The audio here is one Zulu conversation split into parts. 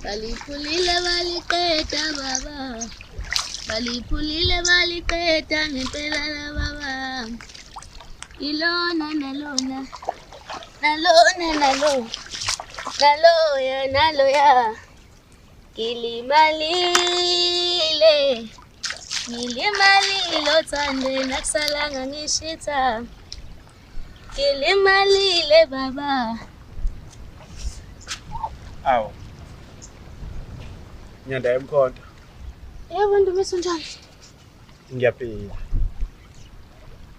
Baliphulile baliqeda baba. Baliphulile baliqeda ngempela la baba. Ilona nalona. Nalona nalo. Naloya naloya. Ngilimalile. Ngilimalile othandweni akusalanga ngishitha. Ngilimalile baba. Awu. Nyanda yemkhonto. Yebo Ndumiso unjani? Ngiyaphila.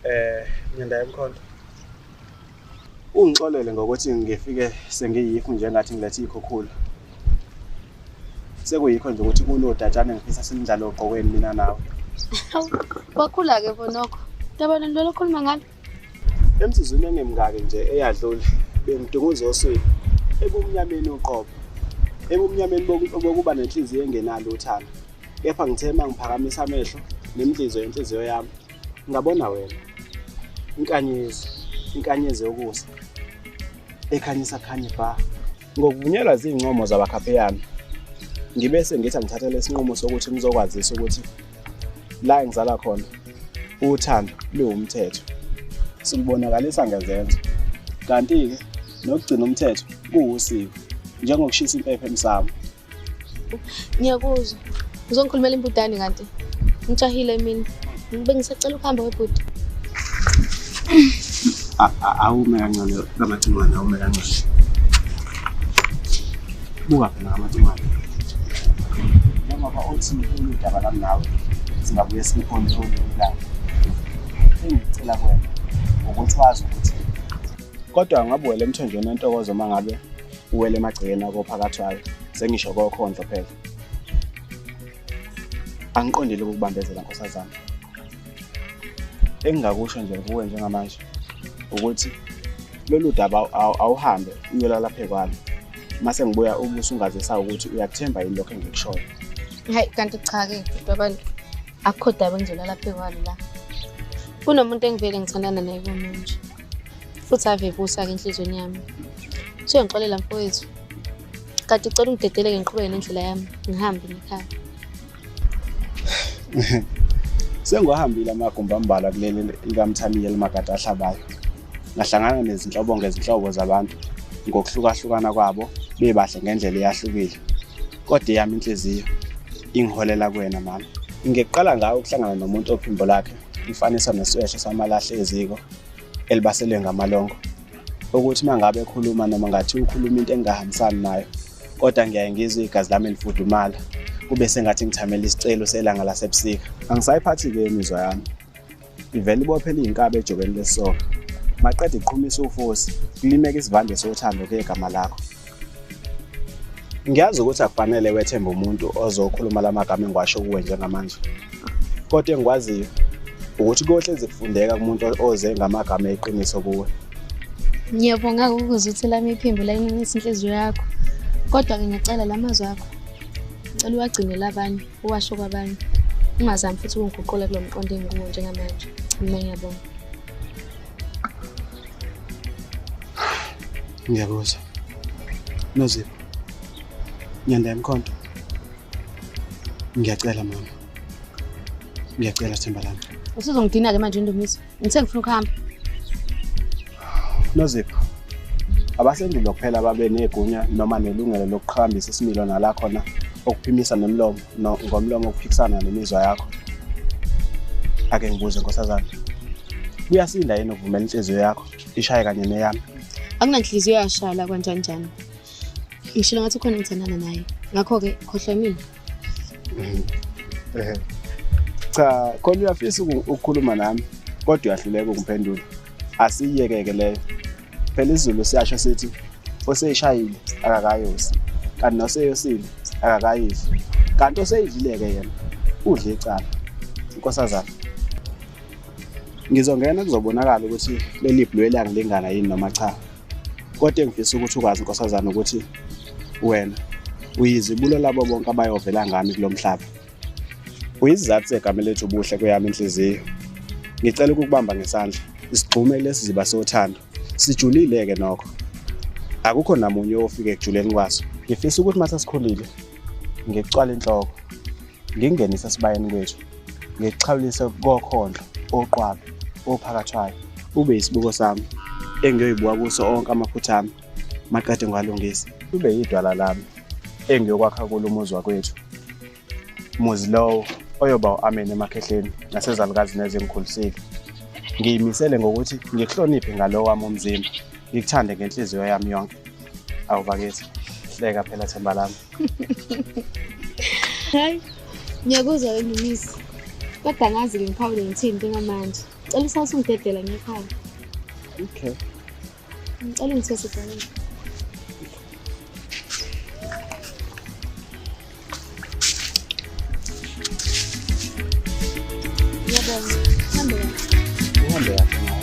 Eh, Nyanda yemkhonto. Ungixolele ngokuthi ngifike sengiyifu njengathi ngilethe ikhukhula. Sekuyikho nje ukuthi kunodatshana engifisa simdlale ogqokweni mina nawe. Wakhula-ke bonokho. Daba lento lokhuluma ngalo. Emzuzwini engemngaki nje eyadlule bengidunguza oswini ebumnyameni uqobo. Ebumnyameni bokuba nenhliziyo engenalo uthando. Kepha ngithe uma ngiphakamisa amehlo nemidlizo yenhliziyo yami ngabona wena. Inkanyezi, inkanyezi yokusa ekhanyisa khanye bha. Ngokuvunyelwa zincomo zabakhapheyana ngibe sengithi angithathele isinqumo sokuthi ngizokwazisa ukuthi la engizalwa khona uthando liwumthetho silubonakalisa ngezenzo kanti-ke nokugcina umthetho kuwusiko njengokushisa impepho emsamo. Ngiyakuzwa. Uzongikhulumela imbudane kanti. Ngijahile mina. Ngibe ngisacela ukuhamba webhuti. Awume kancane kaMacingwane, awume kancane. Buka phela kaMacingwane. Njengoba uthi lolu daba lami nawe singabuye silukhone olunye ilanga. Engikucela kuwena ukuthi wazi ukuthi kodwa ngabe uwele emthonjeni wentokozo uma ngabe uwele emagcekeni akophakathwayo sengisho kokhondlo phela. Angiqondile ukukubambezela nkosazana. Engingakusho nje kuwe njengamanje ukuthi lolu daba awuhambe uyolala phekwalo. Mase ngibuya ubusungazisa ukuthi uyakuthemba yini lokho engikushoyo. Hayi kanti cha-ke bhuti wabantu akukho daba engizolala phekwalo la. Kunomuntu engivele ngithandana naye kumanje. Futhi ave ebusa-ke enhliziyweni yami. Usuyongixolela mfowethu. Kanti ucela ungidedeleke ngiqhubeke nendlela yami ngihambe ngekhaya. Sengiwahambile amagumbi ambalwa kuleli likaMthaniya elimagada ahlabayo. Ngahlangana nezinhlobo ngezinhlobo zabantu ngokuhlukahlukana kwabo bebahle ngendlela eyahlukile. Kodwa eyami inhliziyo ingiholela kuwena mama. Ngiqala ngawe ukuhlangana nomuntu ophimbo lakhe lifaniswa nesweshe samalahle eziko elibaselwe ngamalongo. Ukuthi uma ngabe ekhuluma noma ngathi ukhuluma into engingahambisani nayo kodwa ngiyaye ngizwe igazi lami lifudumala kube sengathi ngithamela isicelo selanga lasebusika. Angisayiphathi-ke imizwa yami. Ivele ibophele iy'nkabi ejokeni lesoka. Maqede iqhumise ufosi, kulimeke isivande sothando kegama lakho. Ngiyazi ukuthi akufanele wethembe umuntu ozokhuluma la magama engiwasho kuwe njengamanje. Kodwa engikwaziyo ukuthi kuyohlezi kufundeka kumuntu oze ngamagama eqiniso kuwe. Ngiyabonga ukuzwa ukuthi lami iphimbo layincisa inhliziyo yakho. Kodwa-ke ngiyacela la mazwi akho. Ngicela uwagcinele abanye, uwasho kwabanye. Ungazami futhi ukungiguqula kulo mqondo engikuwo njengamanje. Mina ngiyabonga. Ngiyakuzwa. Nozipho. Nyanda yemkhonto. Ngiyacela mama. Ngiyacela sithemba lami. Usuzongidina-ke manje Ndumiso. Ngithe ngifuna ukuhamba. Nozipho. Abasendulo kuphela babe negunya noma nelungelo lokuqhakambisa isimilo nala khona okuphimisa nemlomo no, ngomlomo ukuphikisana nemizwa yakho. Ake ngibuze nkosazana. Kuyasinda yini ukuvumela inhliziyo yakho ishaye kanye neyami? Akunanhliziyo yashaya la kwanjani njani. Ngishilo ngathi ukhona engithandana naye. Ngakho-ke khohlwa mina. Eh. Cha, khona uyafisa ukukhuluma nami kodwa uyahluleka ukungiphendula. Asiyiyekeke leyo. Phela isiZulu siyasho sithi oseyishayile akakayosi, kanti noseyosile akakayidli. Kanti oseyidlile-ke yena udle icala. Nkosazana, ngizongena kuzobonakala ukuthi leli bhulwe liyangilingana yini noma cha. Kodwa engifisa ukuthi ukwazi nkosazana ukuthi wena uyizibulo labo bonke abayovela ngami kulo mhlaba. Uyisizathu segama lethu ubuhle kweyami inhliziyo. Ngicela ukukubamba ngesandla, sigxume lesi siziba sothando. Sijulile-ke nokho. Akukho namunye ofike ekujuleni kwaso. Ngifisa ukuthi mase sikhulile ngikucwala inhloko, ngingenise esibayeni kwethu, ngikuxhawulise kokhondlo, oqwabe, ophakathwayo, ube yisibuko sami engiyoyibuka kuso onke amaphutha ami maqede ngiwalungise. Ube yidwala lami engiyokwakha kulo umuzi wakwethu. Muzi lowo oyoba u-amen emakhehleni nasezalukazini ezingikhulisile. Ngiyimisele ngokuthi ngikuhloniphe ngalo wami umzimba, ngikuthande ngenhliziyo yami yonke. Awu bakithi, hleka phela themba lami. Hayi, ngiyakuzwa wena Ndumiso. Kodwa angazi-ke ngiphawule ngithini njengamanje. Cela usase ungidedela ngekhaya. Okay. Ngicela ungithwese ibhakede. Ngiyabonga. Hambe kahle. Uhambe kahle nawe.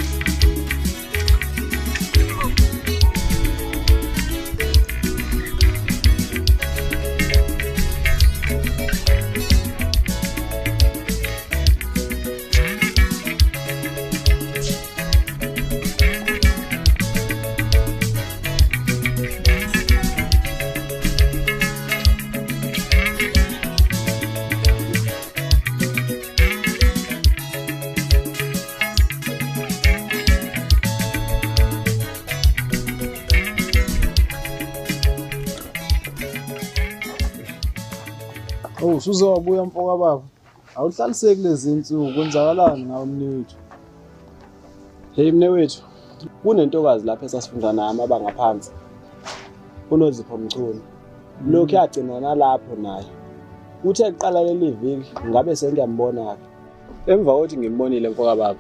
Oh, usuze wabuya mfoka baba. Awuhlaliseki lezi insuku, kwenzakalani ngawe mnewethu? Hey mnewethu, kunentokazi lapha esasifunda nami abangaphansi. UNozipho Mchunu. Lokhu yagcina nalapho naye. Uthe kuqala leli viki ngabe sengiyambona-ke. Emva kokuthi ngimbonile mfoka baba,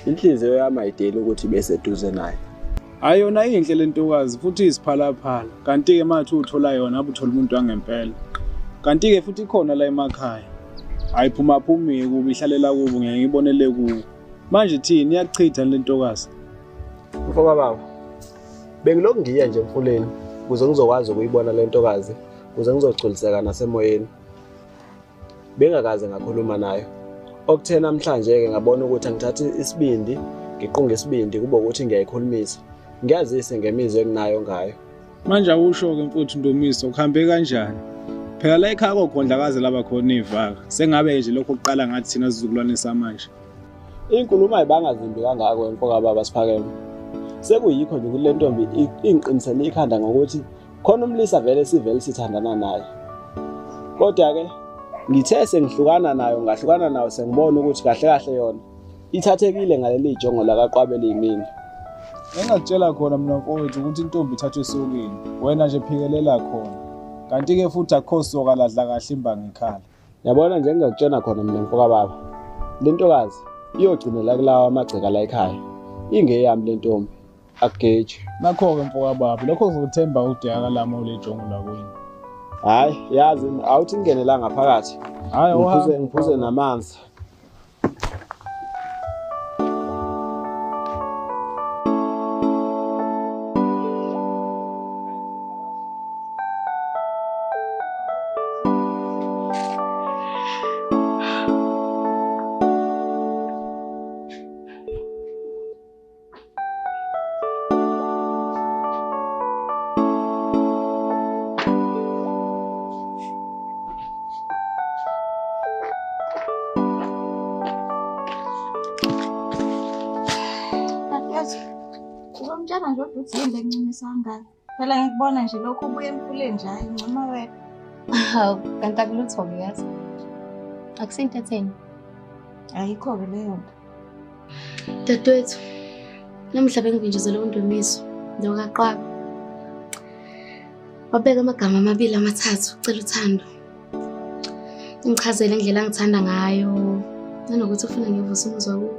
inhliziyo yami ayideli ukuthi ibe seduze naye. Hayi yona inhle le ntokazi futhi iziphalaphala. Kanti-ke manje uthola yona abe uthola umuntu wangempela. Kanti-ke futhi ikhona la emakhaya. Ayiphumaphumi kubi, ihlalela kubo, ngeke ngibonele kuwo. Manje thini iyakuchitha le ntokazi? Mfoka baba, bengilokhu ngiya nje emfuleni ukuze ngizokwazi ukuyibona le ntokazi, ukuze ngizogculiseka nasemoyeni. Bengakaze ngakhuluma nayo. Okuthe namhlanje-ke ngabona ukuthi angithathe isibindi, ngiqunge isibindi kube ukuthi ngiyayikhulumisa. Ngiyazise ngemizwa enginayo ngayo. Manje awusho-ke mfowethu Ndumiso, kuhambe kanjani? Phela la ekhaya kokhondla kaze laba khona ivaka. Sengabe nje lokho kuqala ngathi thina sizukulwane samanje. Inkulumo ayibangazimbi kangako mfoka baba Siphakeme. Sekuyikho nje ukuthi le ntombi ingiqinisele ikhanda ngokuthi khona umlisa vele sivele sithandana naye. Kodwa-ke ngithe sengihlukana nayo, ngahlukana nayo sengibona ukuthi kahle kahle yona ithathekile ngaleli jongo lakaqwabe liyimina. Engakutshela khona mina mfowethu ukuthi intombi ithathwe esokeni, wena nje phikelela khona. Kanti-ke futhi akukho soka ladla kahle imbangi ikhala. Yabona nje engingakutshela khona mina mfoka baba, le ntokazi iyogcinela kulawa amagceka la ekhaya. Ingeyami le ntombi, akugeji. Nakho-ke mfoka baba, lokho kuzokuthemba udiyaka lami ule jongo lakwenu. Hhayi, yazi awuthi ngingene la ngaphakathi. Hhayi, Ngiphuze namanzi. Ubamtshela nje ukuthi yini lengincumisa kangaka. Phela ngikubona nje lokhu ubuye emfuleni nje, hayi ncoma wena. Hawu, kanti akulutho-ke yazi. Akusinto etheni. Ayikho-ke leyo nto. Dadewethu, namuhla bengivinjezelwe uNdumiso, ndokaqwabe. Wabeka amagama amabili amathathu, ucela uthando. Ngichazele indlela angithanda ngayo, nanokuthi ufuna ngivuse umuzwa kuwo.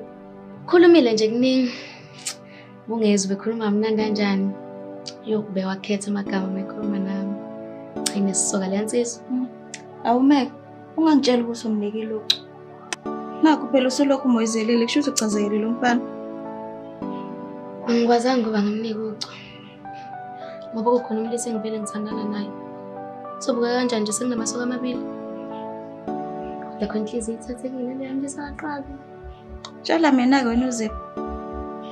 Khulumile nje kuningi. Bungezwe bekhuluma kamnandi kanjani. Yokube wakhetha amagama mekhuluma nami. Cha inesisoka leya nsizwa. Awumeke, ungangitsheli ukuthi umnikile ucu. Nakhu phela usulokhu umoyizelile, kusho ukuthi uchazekile lo mfana. Angikwazanga ngoba ngimnike ucu. Ngoba kukhona umlisa engivele ngithandana naye. Sobuka kanjani nje senginamasoka amabili? Kodwa khona inhliziyo ithathekile leya mlisa kaqabe. Tshela mina-ke wena uZipho.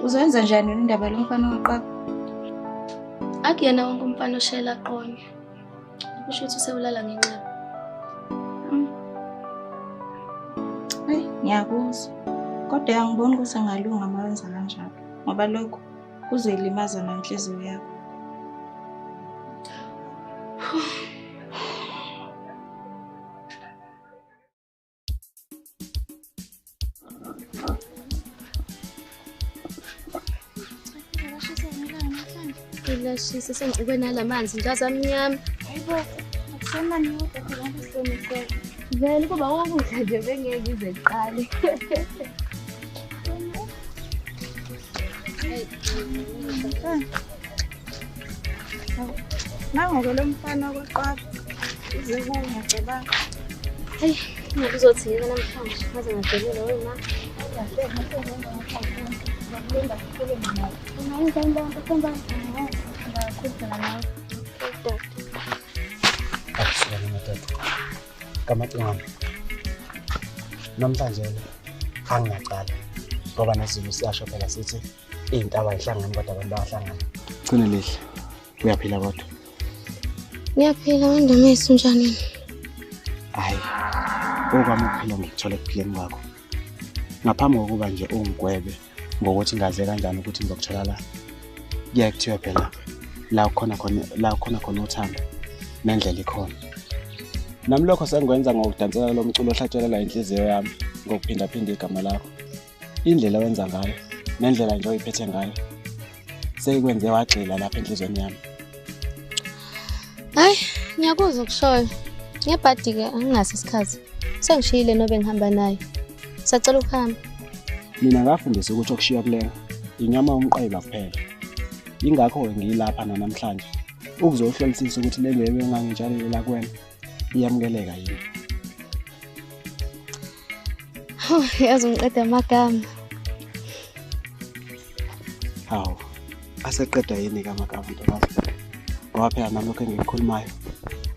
Uzoyenza njani wena indaba lo mfana waqaba? Akuyena wonke umfana oshela aqonye. Kusho ukuthi usewulala ngenxeba. Hayi, ngiyakuzwa. Kodwa angiboni ukuthi angalunga uma wenza kanjalo, ngoba lokho kuzoyilimaza nenhliziyo yakho. Lashisa sengixube nala manzi nje amnyama. Hayibo, akusemani yodwa phela ngisomisela. Vele kuba okudla nje bengeke ize kuqale. Nangoke lo mfana okwaqapha uze kuwe ngiyacabanga. Hayi, uzothi yena namhlanje ngaze ngadelela wena. Akusona madoda. Kamacingwane. Namhlanje angingacala ngoba nesiZulu siyasho phela sithi iy'ntaba ay'hlangani kodwa abantu bayahlangana. Gcine lihle. Uyaphila kodwa? Ngiyaphila wendumisi unjani? Hayi. Okwami ukuphila ngikuthola ekuphileni kwakho. Ngaphambi kokuba nje ungigwebe ngokuthi ngaze kanjani ukuthi ngizokuthola la. Kuyaye kuthiwe phela la khona khona uthando nendlela ikhona. Nami lokho sengikwenza ngokudansela lo mculo ohlatshelelwa inhliziyo yami ngokuphindaphinda igama lakho. Indlela owenza ngayo nendlela nje oyiphethe ngayo seyikwenze wagxila lapha enhliziyweni yami. Hayi, ngiyakuzwa okushoyo. Ngebhadi-ke anginaso isikhathi. Sengishiyile nobe ngihamba naye. Sacela ukuhamba. Mina ngafundisa ukuthi okushiya kulenga inyama yomqweba kuphela. Yingakho-ke ngiyilapha nanamhlanje ukuzohlolisisa ukuthi le mbewu engangitshalile la kuwena iyamukeleka yini. Yazi ungiqeda amagama. Hawu, aseqedwa yini-ke amagama ntokazi? Ngoba phela nami lokho engikukhulumayo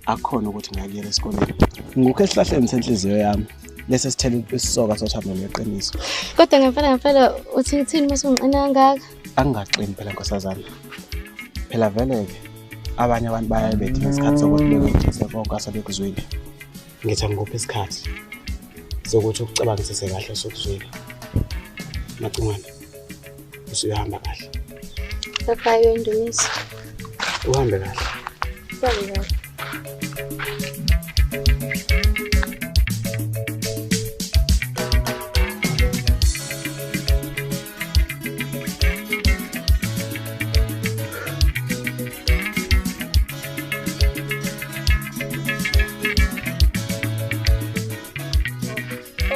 akukhona ukuthi ngiyakuyela esikoleni. Ngikho esihlahleni senhliziyo yami lesi sithelo isisoka sothando lweqiniso. Kodwa ngempela ngempela uthi ngithini uma usungiqina kangaka? Angingaqini phela nkosazana. Phela vele-ke abanye abantu bayaye bedinga isikhathi sokuthi bekwethise konke asebekuzwile. Ngithi angikuphi isikhathi sokuthi ukucabangisise kahle osukuzwile. Macingwane, usuyahamba kahle. Bye-bye Ndumiso. Uhambe kahle. Uhambe kahle.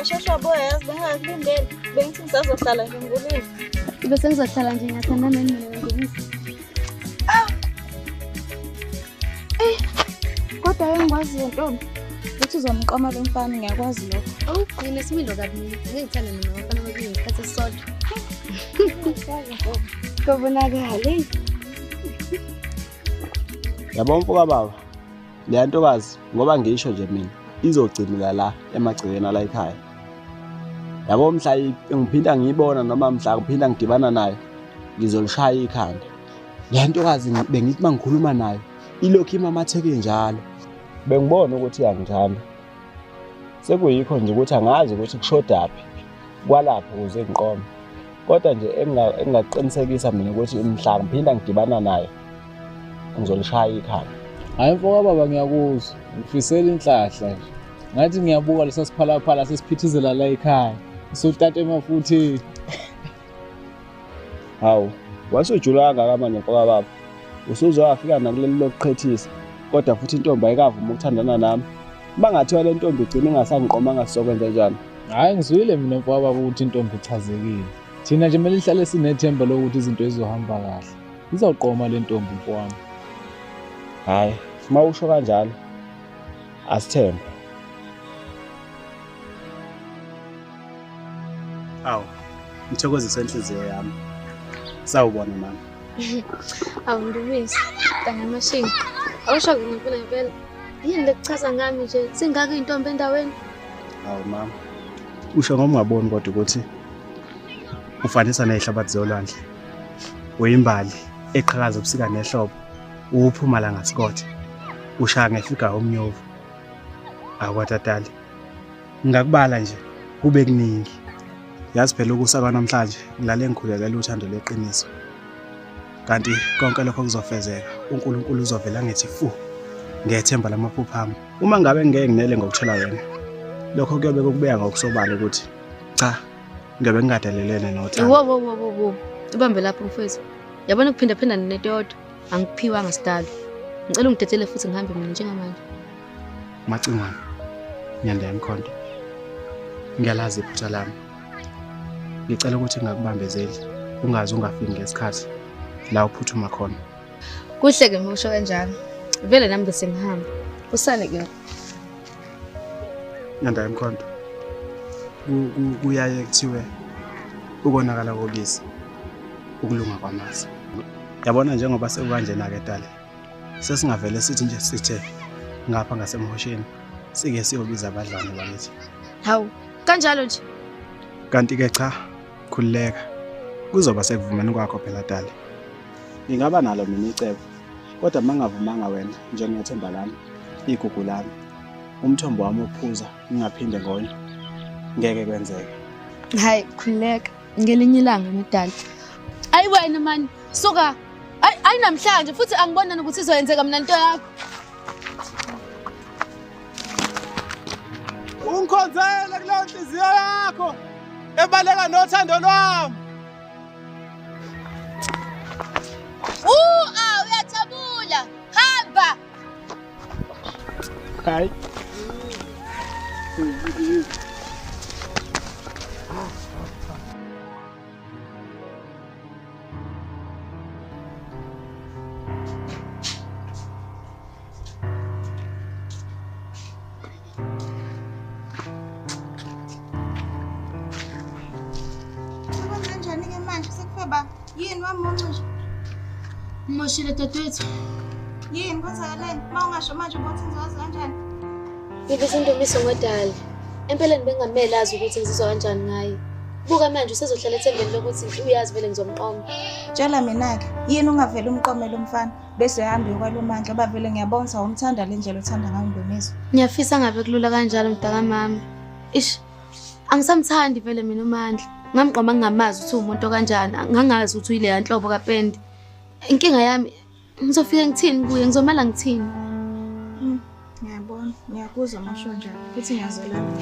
Shesha boya yazi bengingakulindele. Bengithi ngisazohlala nje ngikulinda. Bese ngizohlala nje ngiyathandana nani mina Ndumiso. Kodwa engikwaziyo ntombi ukuthi uzomqoma lo mfana ngiyakwazi lokho. Awu, nginesimilo kabi mina. Ngeke ngithande mina abafana ababili ngesikhathi esisodwa. Kobonakala. Yabo mfo kababa, leya ntokazi ngoba ngisho nje mina izogcinela la emagcekeni ala ekhaya. Yabo mhla ngiphinda ngiyibona noma mhla ngiphinda ngidibana nayo ngizolishaya ikhanda. Leya ntokazi bengithi mangikhuluma nayo ilokhu imamatheke njalo. Bengibona ukuthi iyangithanda. Sekuyikho nje ukuthi angazi ukuthi kushodaphi kwalapho ukuze ngiqome. Kodwa nje engingaqinisekisa mina ukuthi mhla ngiphinda ngidibana nayo ngizolishaya ikhanda. Hayi mfo kababa ngiyakuzwa. Ngifisela inhlahla nje. Ngathi ngiyabuka lesa siphalaphala sesiphithizela la ekhaya. Usutata emafutheni. Hawu, wasujula kangaka manje mfo kababa. Usuze wafika nakuleli lokuqhethisa. Kodwa futhi intombi ayikavumi ukuthandana nami. Bangathiwa le ntombi igcina ingasangiqomanga sizokwenza njani? Hayi ngizwile mina mfo kababa ukuthi intombi ichazekile. Thina nje kumele sihlale sinethemba lokuthi izinto zizohamba kahle. Izawuqoma le ntombi mfo wami. Hayi, uma usho kanjalo asithembe. Awu, ngithokozise inhliziyo yami. Sawubona mama. Awu Ndumiso, kanye amashinga. Awusho ngempela ngempela. Yini lekuchaza ngami nje? Singaka intombi endaweni? Awu mama. Usho ngoba ungaboni kodwa ukuthi ufanisa nezihlabathi zolwandle. Uyimbali eqhakaza ubusika nehlobo. Uphuma la ngasikothe. Ushaya ngefika umnyovu. Akwatatali. Ngingakubala nje kube kuningi. Yazi phela ukusaba namhlanje ngilale ngikhulekela uthando lweqiniso. Kanti konke lokho kuzofezeka. uNkulunkulu uzovela ngithi fu ngethemba lamaphupho ami. Uma ngabe ngeke nginele ngokuthola wena, lokho kuyobe kukubeka ngokusobala ukuthi cha, ngiyobe ngingadelelene nothando. Wo wo wo wo wo. Ubambe lapho mfowethu. Yabona ukuphinda phinda nento yodwa angiphiwanga sidalo. Ngicela ungidedele futhi ngihambe mina njengamanje. Macingwane, Nyanda yemkhonto. Ngiyalazi iphutha lami. Ngicela ukuthi ngingakubambezeli, ungaze ungafiki ngesikhathi la uphuthuma khona. Kuhle ke musho kanjalo. Vele nami bese ngihamba. Usale ke. Nyanda yemkhonto. Kuyaye kuthiwe ukonakala kobisi ukulunga kwamasi. Yabona njengoba sekukanjena ke dali. Sesingavele sithi nje sithe ngapha ngasemhosheni sike siyobiza abadlane bakithi. Hawu, kanjalo nje. Kanti ke cha, khululeka. Kuzoba sekuvumeni kwakho phela dali. Ngingaba nalo mina icebo, kodwa mangavumanga wena njengethemba lami, igugu lami, umthombo wami ophuza ngingaphinde ngonywa, ngeke kwenzeke. Hayi, khululeka. Ngelinye ilanga ngidala. Ayi wena man, suka. Ayi namhlanje futhi angibonani ukuthi izoyenzeka mina into yakho. Ungikhonzele kuleyo nhliziyo yakho ebaleka nothando lwami. Uyajabula. Hamba. Hayi. Yini wamuncisha? Moshile dadewethu. Yini kwenzakaleni? Uma ungasho manje ubothi ngizowazi kanjani? Ngibiza iNdumiso ngodali. Empeleni bengamele azi ukuthi ngizizwa kanjani ngaye. Buka manje usezohlala ethembeni lokuthi uyazi vele ngizomqoma. Tshela mina-ke, yini ungavele umqomele umfana bese uhambe uyokwalomandla ngoba vele ngiyabona ukuthi awumthanda le ndlela othanda ngayo uNdumiso. Ngiyafisa ngabe kulula kanjalo mntakamama. Ish, angisamthandi vele mina uMandla. Ngamqoma ngingamazi ukuthi uwumuntu okanjani, ngangazi ukuthi uyileya nhlobo kapendi. Inkinga yami ngizofika ngithini kuye, ngizomala ngithini? Ngiyabona, ngiyakuzwa masho njalo futhi ngiyazwelana.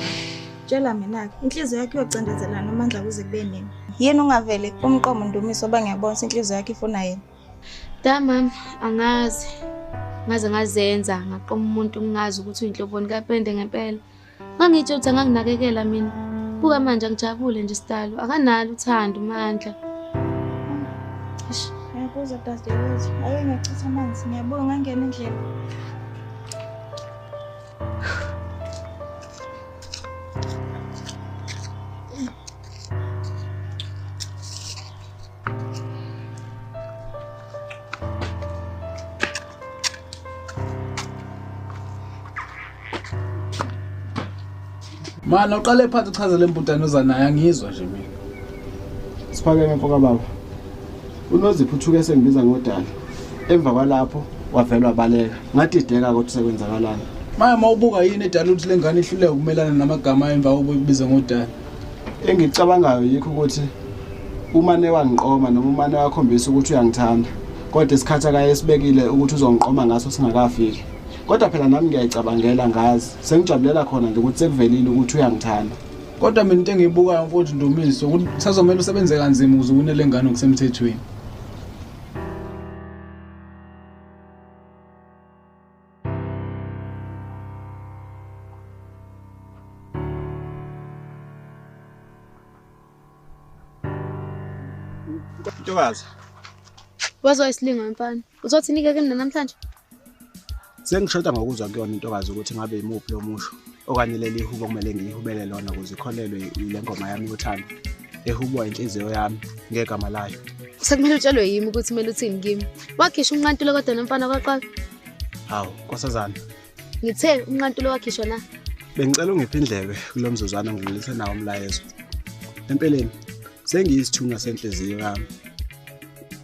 Tshela mina-ke, inhliziyo yakho iyocindezelana uMandla kuze kube nini? Yini ungavele umqomo uNdumiso ngoba ngiyabona ukuthi inhliziyo yakho ifuna yena? Da mama, angazi. Ngaze ngazenza, ngaqoma umuntu ngingazi ukuthi uyinhloboni kapende ngempela. Ngangitsho ukuthi anganginakekela mina. Buka manje angijabule nje sidalo, akanalo uthando uMandla. Ngiyakuzwa dadewethu, ake ngiyachitha amanzi, ngiyabonga ngangena endlela. Mana uqale phansi uchazele imputane oza naye angizwa nje mina. Siphakeme mfoka baba. uNozipho uthuke sengibiza ngodala. Emva kwalapho wavelwa baleka. Ngadideka ukuthi sekwenzakalani. Manje mawubuka yini edala ukuthi lengane ihluleke ukumelana namagama emva kokubiza ngodala? Engicabangayo yikho ukuthi umane wangiqoma noma umane wakhombisa ukuthi uyangithanda. Kodwa isikhathi akayesibekile ukuthi uzongiqoma ngaso singakafiki. Kodwa phela nami ngiyayicabangela ngazi. Sengijabulela khona nje ukuthi sekuvelile ukuthi uyangithanda. Kodwa mina into engiyibukayo mfowethu Ndumiso ukuthi kusazomela usebenze kanzima ukuze uwine ngane ngokusemthethweni. Ntokazi. Wazwa isilingo mfana. Uzothi nike kimi namhlanje? Sengishoda ngokuzwa kuyona intokazi ukuthi ngabe imuphi lo musho okanye leli hubo kumele ngiyihubele lona ukuze ikholelwe ile ngoma yami yothando ehubwa inhliziyo yami ngegama layo. Sekumele utshelwe yimi ukuthi kumele uthini kimi. Wakhishwa umnqantulo kodwa nomfana kwaqala. Hawu, nkosazana. Ngithe umnqantulo wakhishwa na? Bengicela ungiphe indlebe kulo mzuzwana ngidlulise nawo umlayezo. Empeleni sengiyisithunywa senhliziyo yami.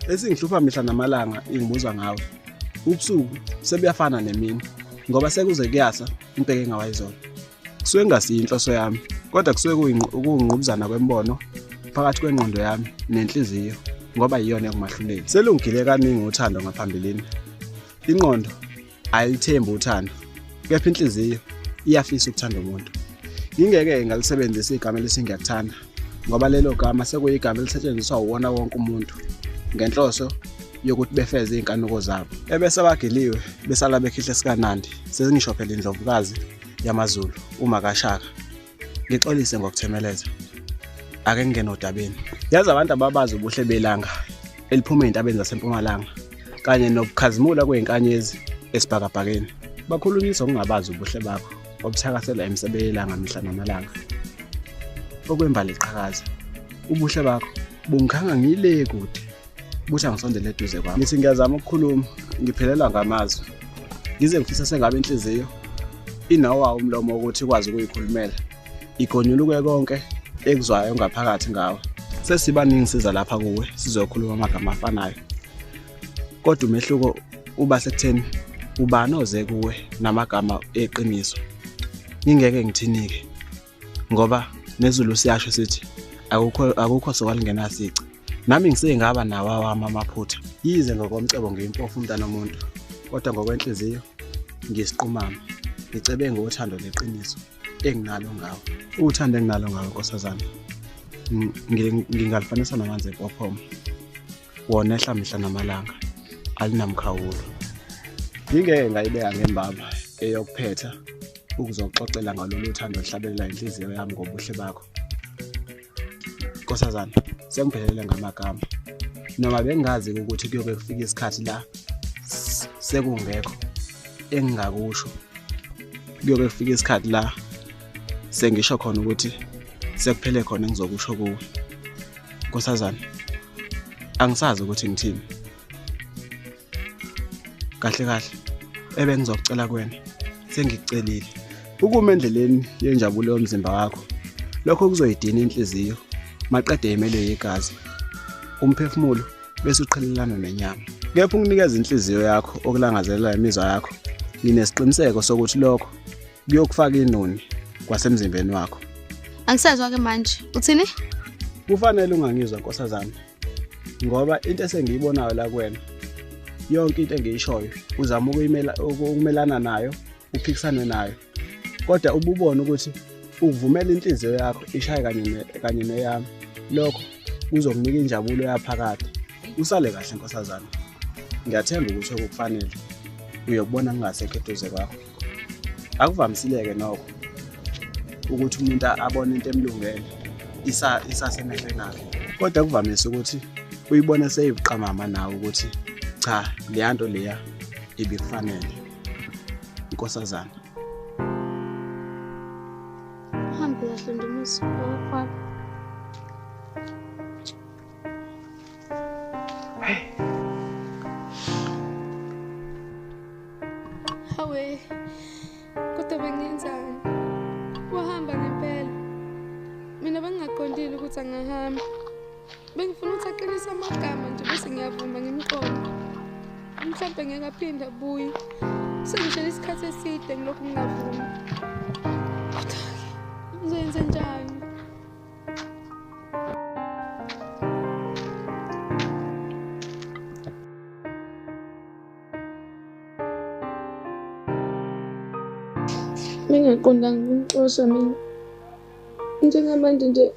Esingihlupha mihla namalanga ingibuza ngawe. Ubusuku sebuyafana nemini. Ngoba sekuze kuyasa ngibheke ngawayizolo. Kusuke kungasiyo inhloso yami, kodwa kusuke kuyingqubuzana kwembono phakathi kwengqondo yami nenhliziyo ngoba iyona engumahluleli. Selungile kaningi uthando ngaphambilini. Ingqondo ayilithembi uthando, kepha inhliziyo iyafisa ukuthanda umuntu. Ngingeke ngalisebenzisa igama elithi ngiyakuthanda ngoba lelo gama sekuyigama elisetshenziswa uwona wonke umuntu ngenhloso yokuthi befeze izinkanuko zabo. Ebese bagiliwe besala bekhihle sikanandi, sezingisho phela indlovukazi yamaZulu uma kaShaka. Ngixolise ngokuthemeleza. Ake ngingene odabeni. Yazi abantu ababazi ubuhle belanga eliphuma ezintabeni zaseMpumalanga kanye nokukhazimula kwezinkanyezi esibhakabhakeni. Bakhulunyiswa ukungabazi ubuhle bakho obuthakasela emisebe yelanga mihla namalanga. Okwembali iqhakaza. Ubuhle bakho bungikhanga ngile kude. Buthi angisondele eduze kwami. Ngithi ngiyazama ukukhuluma, ngiphelelwa ngamazwi. Ngize ngifisa sengabe inhliziyo inawo umlomo ukuthi ikwazi ukuyikhulumela. Igonyuluke konke ekuzwayo ngaphakathi ngawe. Sesibaningi siza lapha kuwe sizokhuluma amagama afanayo. Kodwa umehluko uba sekutheni ubani oze kuwe namagama eqiniso. Ngingeke ngithinike ngoba nezulu siyasho sithi akukho sokwalingena sici. Nami ngisengaba nawo awami amaphutha. Yize ngokomcebo ngiyimpofu umntana womuntu, kodwa ngokwenhliziyo ngiyisiqumama. Ngicebe ngothando leqiniso enginalo ngawe. Uthando enginalo ngawe nkosazana ngingalifanisa namanzi empophoma. Wona ehla mihla namalanga, alinamkhawulo. Ngingeke ngayibeka ngembaba eyokuphetha ukuzoxoxela ngalolu thando oluhlabelela inhliziyo yami ngobuhle bakho. Nkosazana, sengiphelele ngamagama. Noma bengazi ukuthi kuyobe kufika isikhathi la sekungekho engingakusho. Kuyobe kufika isikhathi la sengisho khona ukuthi sekuphele khona engizokusho kuwe. Nkosazana, angisazi ukuthi ngithini. Kahle kahle ebengizokucela kuwena sengikucelile. Ukuma endleleni yenjabulo yomzimba wakho, lokho kuzoyidina inhliziyo maqede imele yegazi, umphefumulo bese uqhelelana nenyama. Kepha ukunikeza inhliziyo yakho okulangazelela imizwa yakho, nginesiqiniseko sokuthi lokho kuyokufaka inoni kwasemzimbeni wakho. Angisezwa ke manje. Uthini? Kufanele ungangizwa nkosazana, ngoba into esengiyibonayo la kuwena, yonke into engiyishoyo uzama ukumelana nayo, uphikisane nayo. Kodwa ububona ukuthi ukuvumela inhliziyo yakho ishaye kanye neyami, lokho kuzokunika injabulo yaphakade. Usale kahle nkosazana. Ngiyathemba ukuthi okukufanele uyokubona ngingasekho eduze kwakho. Akuvamisileke nokho ukuthi umuntu abone into emlungele isasemehlweni akhe. Kodwa kuvamise ukuthi uyibone seyibuqamama nawe ukuthi cha, leya nto leya ibikufanele. Nkosazana. Uhambe kahle Ndumiso, okwakho. Hawe, kodwa bengiyenzani? Wahamba ngempela. Mina bengingaqondile ukuthi angahamba. Bengifuna ukuthi aqinise amagama nje bese ngiyavuma ngimqonde. Mhlawumbe ngeke aphinde abuye. Sengishele isikhathi eside ngilokhu ngingavumi. Kodwa-ke ngizoyenza njani? Bengingaqondanga ukumxosha mina. Njengamanje nje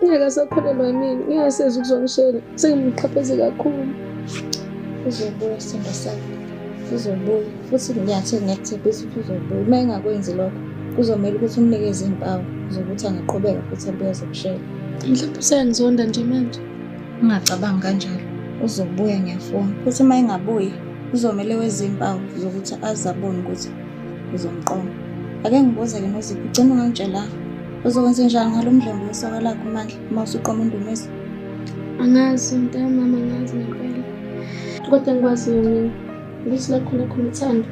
ngeke asakholelwa yimina, ngeke aseze ukuzongishela. Sengimqhapheze kakhulu. Uzobuya sithandwa sami. Uzobuya. Futhi ngiyathi ngiyakuthembisa ukuthi uzobuya. Uma engakwenzi lokho, kuzomele ukuthi umnikeze iy'mpawu zokuthi angaqhubeka futhi abuye azokushela. Mhlawumbe useyangizonda nje manje. Ungacabangi kanjalo. Uzobuya ngiyafunga. Futhi uma engabuyi, kuzomele wenze iy'mpawu zokuthi aze abone ukuthi uzomqoma. Ake ngibuze-ke Nozipho, ugcina ungangitshelanga. Uzokwenza njani ngalo mdlwembe wesoka lakho Mandla uma usuqoma uNdumiso? Angazi mntakamama, angazi ngempela. Kodwa engikwaziyo mina ukuthi la khona khona uthando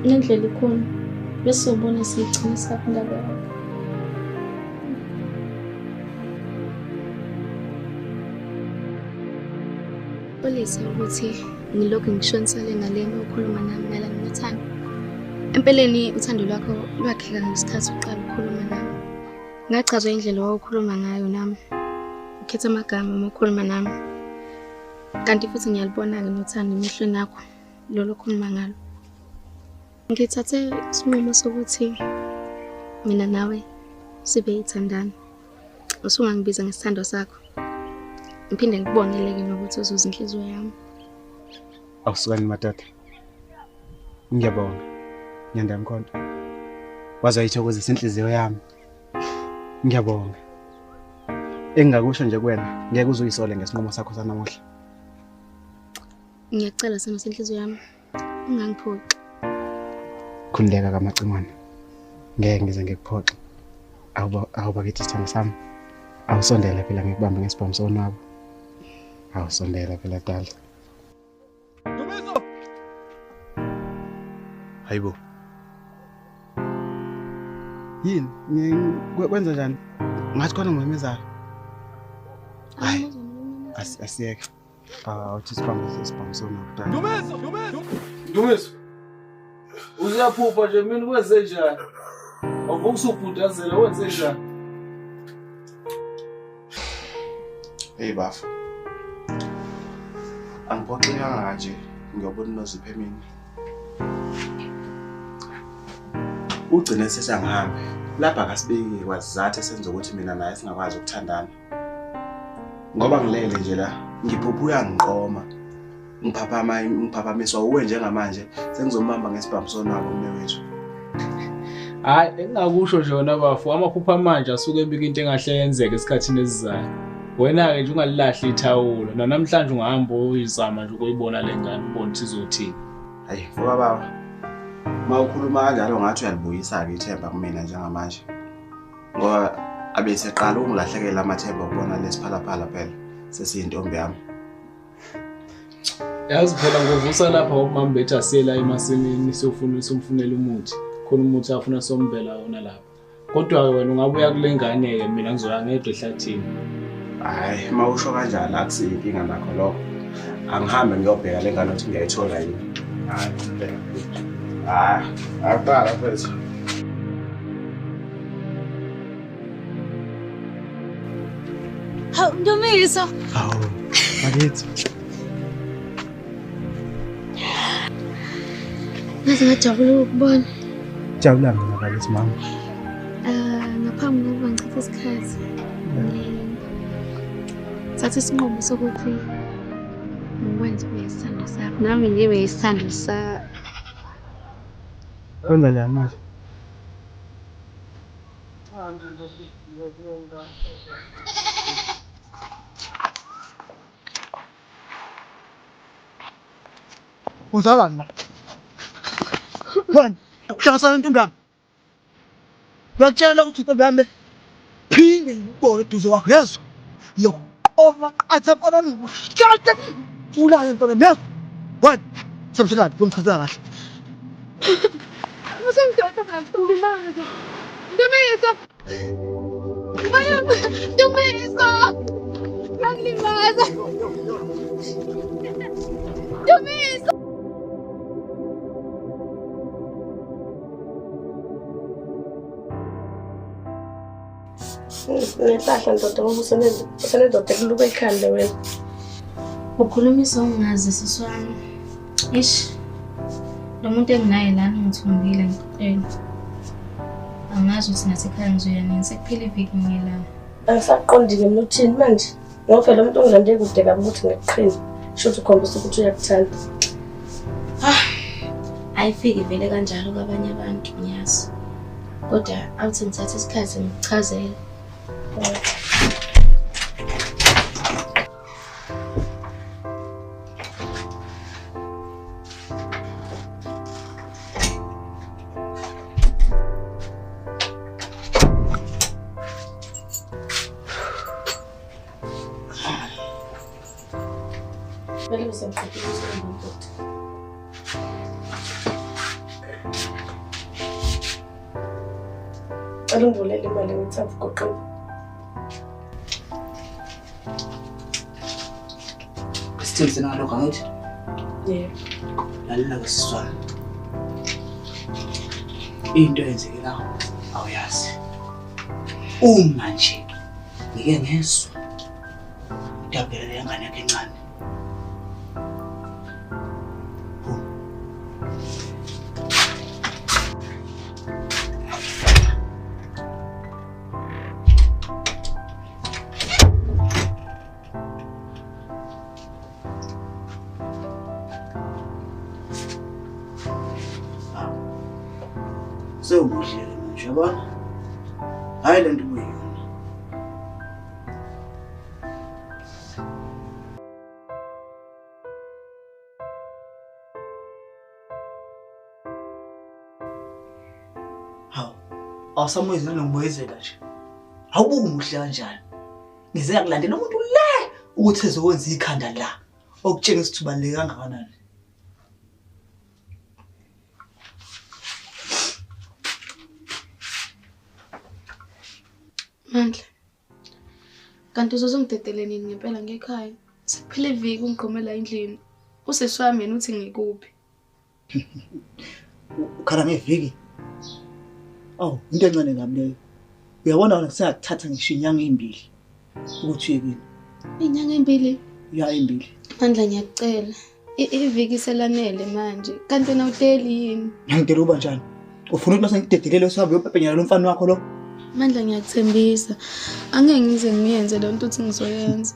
ngendlela ikhona. Bese sobona siyigcina saphi indaba yakho. Xolisa ukuthi ngilokhu ngishonisele ngale uma ukhuluma nami mayelana nothando. Empeleni uthando lwakho lwakheka ngesikhathi uqala ukukhuluma nami. Ngachazwa indlela owawukhuluma ngayo nami. Ukhetha amagama uma ukhuluma nami. Kanti futhi ngiyalibona-ke nothando emehlweni akho lolu okhuluma ngalo. Ngithathe isinqumo sokuthi mina nawe sibe yithandana. Usungangibiza ngesithando sakho. Ngiphinde ngikubongeleke nokuthi uzuze inhliziyo yami. Awusukani madoda. Ngiyabonga. Nyanda Mkhonto. Waze wayithokozisa inhliziyo yami. Ngiyabonga. Engingakusho nje kuwena, ngeke uze uyisole ngesinqumo sakho sanamuhla. Ngiyacela simo senhliziyo yami. Ungangiphoxi. Khululeka kaMacingwane. Ngeke ngize ngikuphoxe. Awuba kithi sithando sami. Awusondela phela ngikubambe ngesibhamu sonwabo. Awusondela phela dala. Dumiso! Hayibo. Yini? Kwenza njani? Ngathi khona ngimemezayo. Hayi. Asiyeke. Awuthi isibhamu sonwabo dala. Dumiso! Dumiso! Dumiso! Uyaphupha nje mina kwenze njani? Awuvuka usubhudazela wenze njani? Hey bafo. Angiphoxekanga kanje ngiyobona uNozipho emini. Ugcine sesangihambe. Lapha akasibeki kwazathu esenza ukuthi mina naye singakwazi ukuthandana. Ngoba ngilele nje la, ngiphupha uyangiqoma. Ngiphaphama ngiphaphamiswa uwe njengamanje sengizombamba ngesibhamu sonwabo umnewethu. Hayi, engingakusho nje wena bafo, amaphupho amanje asuke ebika into engahle yenzeke esikhathini esizayo. Wena-ke nje ungalilahli ithawula. Nanamhlanje ungahamba uyizama nje ukuyibona le ngane ubone ukuthi izothini. Hayi, mfoka baba. Uma ukhuluma kanjalo ngathi uyalibuyisa-ke ithemba kumina njengamanje. Ngoba abeseqala ukungilahlekela amathemba okubona lesiphalaphala phela sesiyintombi yami. Yazi phela ngovusa lapha ngoba bethi asiyela emasimini siyofuna somfunela umuthi. Khona umuthi afuna sombela wona lapha. Kodwa-ke wena ungabuya kule ngane-ke mina ngizoya ngedwa ehlathini. Hhayi, uma usho kanjalo akusiyo inkinga nakho lokho. Angihambe ngiyobheka le ngane ukuthi ngiyayithola yini. Hhayi, hhayi, akuqala mfethu. Hawu Ndumiso. Hawu, bakithi. Ngaze ngajabula ukukubona. Jabula mina bakithi mama. Ngaphambi kokuba ngichithe isikhathi, ngithathe isinqumo sokuthi ngikwenze ube isithando sakho. Nami ngibe isithando sakho. Kwenza njani manje? Uzalani la? Wena, uhlanganisana nentombi yami. Ngiyakutshela ukuthi intombi yami phinde ngikubone eduze kwakho, yezwa? Ngiyokuqoma qatha mfana ngikushade ulale ntombi yami, yezwa? Wena, samselani, uyomchazela kahle. Ndumiso! Ndumiso! Angilimaza! Ndumiso! Ngenhlahla ndoda ngoba usenendoda ekuluka ekhanda wena. Ukhulumisa ungazi sisi wami. Ish. Lo muntu enginaye lana ungithumbile ngicela. Angazi ukuthi nasekhaya ngizoya nini, sekuphela iviki ngilana. Angisaqondi-ke mina uthini manje. Ngoba phela umuntu ongilande kude kabi ukuthi ngikuqhine. Shuthi ukhombisa ukuthi uyakuthanda. Ah, ayifiki vele kanjalo kwabanye abantu ngiyazi. Kodwa awuthi ngithathe isikhathi ngikuchazele. Vele bese ngiqedile umsebenzi wami. Cela ungivulele imali ngithathe ugoqile. Sithembisene ngalokho angithi? Yebo. Lalela-ke sisi wami. Into eyenzeke la awuyazi. Uma nje ngike ngezwa udabukela le ngane yakhe encane. Sewumuhle-ke manje uyabona? Hhayi le nto ubuyiyona. Hawu, awusamuyizela nokumoyizela nje. Awubuki umuhle kanjani? Ngize ngakulandela umuntu le ukuthi ezokwenza ikhanda la okutshengisa ukuthi ubaluleke kangakanani. Mandla. Kanti uzozongidedele nini ngempela ngekhaya? Sekuphele iviki ungigqomela endlini. Usisi wami yena uthi ngikuphi? Ukhala ngeviki? Awu, into encane kabi leyo. Uyabona wena sengakuthatha ngisho inyanga ezimbili ukuthi uye kini. Inyanga ezimbili? Ya ezimbili. Mandla ngiyakucela. Iviki selanele manje. Kanti wena uteli yini? Ngangidela uba njani? Ufuna ukuthi mase ngikudedelele usabe uyopepenyela lo mfana wakho lo? Mandla ngiyakuthembisa. Angeke ngize ngiyenze le nto uthi ngizoyenza.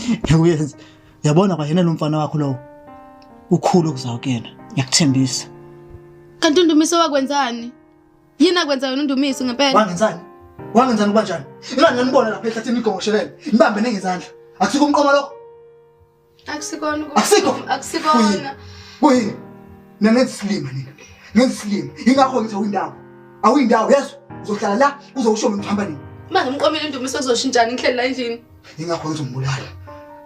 Ngikuyenza. Uyabona kwayena lo mfana wakho lowo. Ukhulu okuzayo kuyena. Ngiyakuthembisa. Kanti uNdumiso wakwenzani? Yini akwenza yona uNdumiso ngempela? Wangenzani? Wangenzani kubanjani? Ingani nganibona lapha ehlathini igongoshelele. Nibambene ngezandla. Akusikho umqoma lokho? Akusikona Akusikho. Akusikona. Kuyini? Mina ngenza isilima nina. Ngenza isilima. Ingakho ngithi awuyindawo. Awuyindawo yezwa. Uzohlala la uzowusho mina uhamba nini. Manje umqomile uNdumiso uzoshintshana ngihleli la endlini. Ingakho ngizombulala.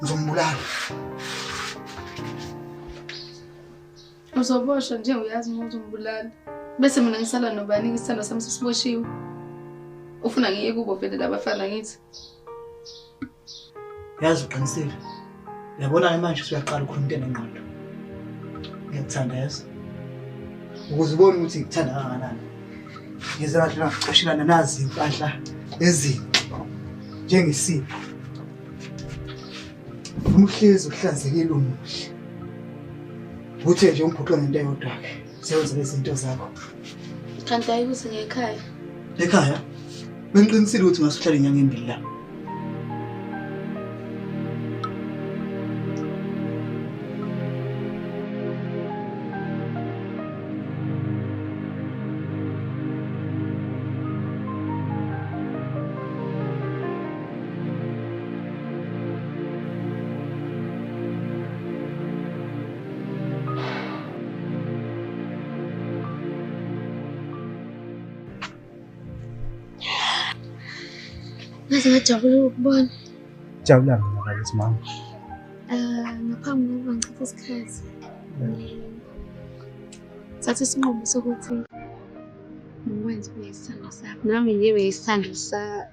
Ngizombulala. Uzoboshwa nje uyazi uma uzombulala. Bese mina ngisala nobani isithando sami sesiboshiwe. Ufuna ngiye kubo vele labafana ngithi. Yazi uqinisile. Uyabona-ke manje usuyaqala ukhuluma into enengqondo. Ngiyakuthanda yazi. Ukuze ubone ukuthi ngikuthanda kangakanani. Ngize ngahle ngacoshelana nazi impahla ezinhle njengesipho. Ufuna uhlezi uhlanzekile umuhle. Uthe nje ungiphuqa ngento eyodwa-ke. Sewenza lezi zinto zakho. Kanti ayikuthi ngekhaya. Ekhaya? Bengiqinisile ukuthi ngase uhlale inyanga embili la. Ngaze ngajabula ukubona. Jabula mina bakithi mama. Ngaphambi kokuba ngichithe isikhathi. Thatha isinqumo sokuthi ngikwenze ube isithando sami. Nami ngibe isithando sakho.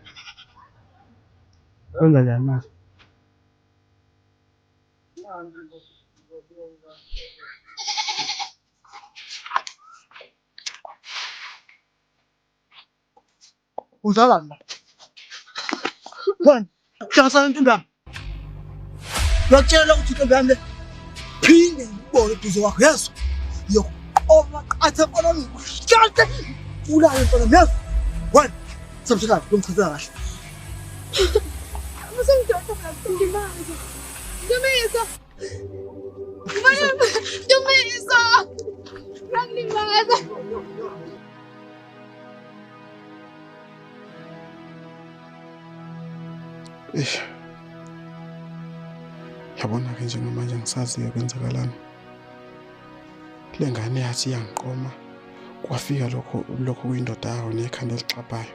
Wenza njani manje? Uzalani la? Wena, hlanganisana intombi yami. Ngiyakutshela ukuthi intombi yami le phinde ngikubone eduze kwakho yezwa. Ngiyokuqoma qatha mfana wami ngikushade. Ulale mfana wami yezwa. Wena, samthakathi ngomchazela kahle. Usengidonsa Ndumiso. Ndumiso. Ngangilimaza. Eish. Yabona-ke njengamanje angisazi-ke kwenzakalani. Le ngane yathi iyangiqoma kwafika lokho lokho kuyindoda yayo nekhanda elixabhayo.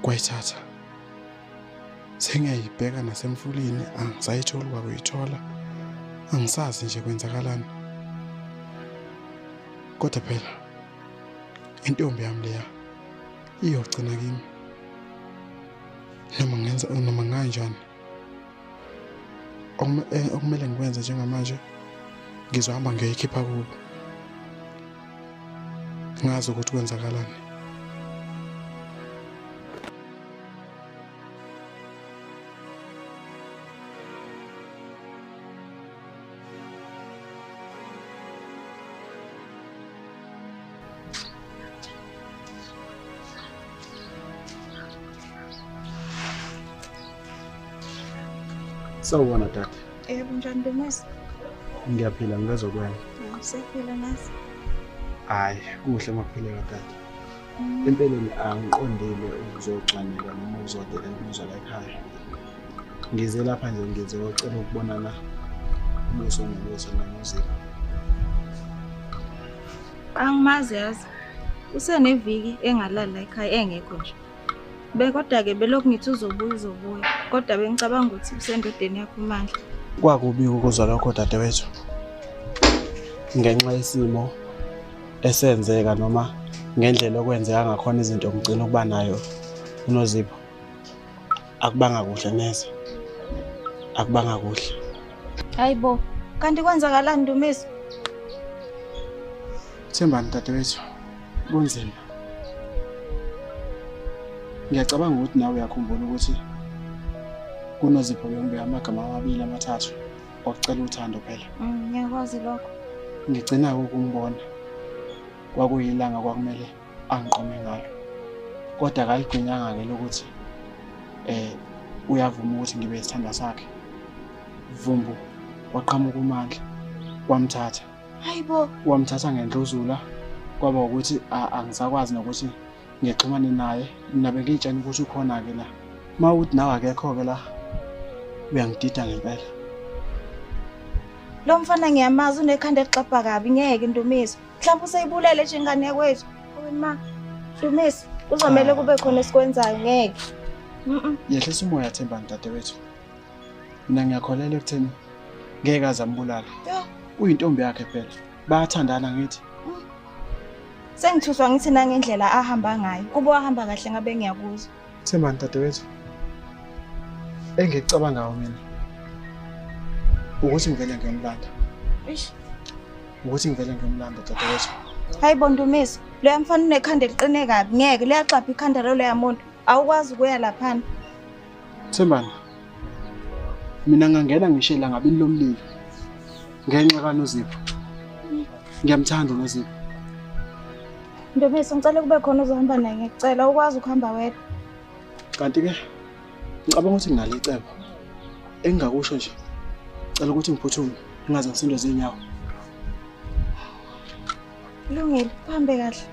Kwayithatha. Sengiyayibheka nasemfuleni angisayitholi kwakuyithola. Angisazi nje kwenzakalani. Kodwa phela intombi yami leya iyogcina kimi. Noma ngenza noma kanjani. Okumele ngikwenze njengamanje ngizohamba ngiyoyikhipha kubo. Ngazi ukuthi kwenzakalani. Sawubona dade. Yebo, njani Ndumiso? Ngiyaphila ngizokwena. Siyaphila nathi. Hayi, kuhle makuphileka dade. Empeleni angiqondile ukuzocwaninga noma ukuzodelela umuzwa la ekhaya. Ngize lapha nje ngizocela ukubonana ubuso nobuso noNozipho. Angimazi yazi. Useneviki engalali la ekhaya engekho nje. Kodwa-ke belokhu ngithi uzobuya uzobuya. Kodwa bengicabanga ukuthi usendodeni yakho uMandla. Kwakubi ukuzwa lokho dadewethu. Ngenxa yesimo esenzeka noma ngendlela okwenzeka ngakhona izinto ngigcina ukuba nayo uNozipho. Akubanga kuhle neze. Akubanga kuhle. Hayibo, kanti kwenzakalani Ndumiso? Thembani dadewethu, kunzima. Ngiyacabanga ukuthi nawe uyakhumbula ukuthi kuNozipho bengibeka amagama amabili amathathu okucela uthando phela. Ngiyakwazi lokho. Ngigcina ukumbona. Kwakuyilanga kwakumele angiqome ngalo. Kodwa akaligwinyanga ke lokuthi uyavuma ukuthi ngibe isithandwa sakhe. Vumbu waqhamuka uMandla wamthatha. Hayibo, wamthatha ngendluzula kwaba ukuthi angisakwazi nokuthi ngixhumane naye. Mina bengiyitshela ukuthi ukhona ke la. Mawuthi nawe akekho ke la uyangidida ngempela. Lo mfana ngiyamazi unekhanda elixabha kabi ngeke Ndumiso. Mhlawumbe useyibulele nje ingane yakwethu. Owe ma, Ndumiso, kuzomele kube khona esikwenzayo ngeke. Yehlisa umoya Thembani dadewethu. Mina ngiyakholelwa ekutheni ngeke aze ambulale. Uyintombi yakhe phela. Bayathandana ngithi. Sengithuswa ngithi nangendlela ahamba ngayo. Kuba wahamba kahle ngabe ngiyakuzwa. Thembani dadewethu. Engikucabangayo mina ukuthi ngivele ngiyomlanda. Eish. Ukuthi ngivele ngiyomlanda dadewethu. Hayibo Ndumiso, loya mfana unekhanda eliqine kabi ngeke liyaxapha ikhanda loloya muntu. Awukwazi ukuya laphana. Thembani. Mina ngangena ngisho elangabini lomlilo ngenxa kaNozipho. Ngiyamthanda uNozipho. Ndumiso, ngicela kube khona ozohamba naye ngiyacela ukwazi ukuhamba wedwa. Kanti ke ngicabanga ukuthi nginalo icebo. Engingakusho nje. Cela ukuthi ngiphuthume ngingaze ngisindwe zinyawo. Kulungile, uhambe kahle.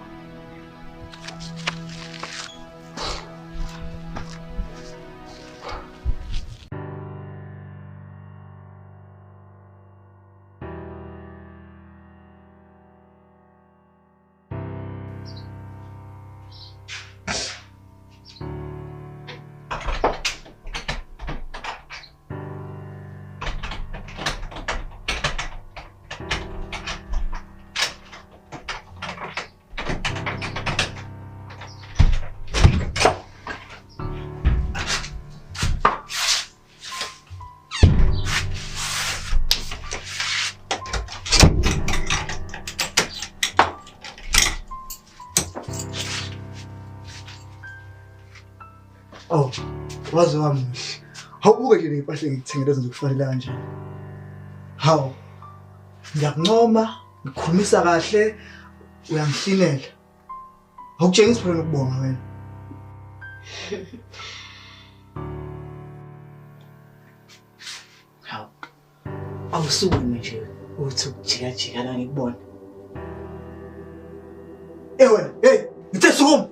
Oh, waze wamuhle. Awubuke nje ley'mpahla engikuthengele ezokufanele kanjani. Hawu, ngiyakuncoma, ngikukhulumisa kahle, uyangihlinela. Awukutshengisi phela nokubonga wena. Hawu, awusukume nje uthi ukujikajika la ngikubona. Eh wena, hey, ngithe sukuma.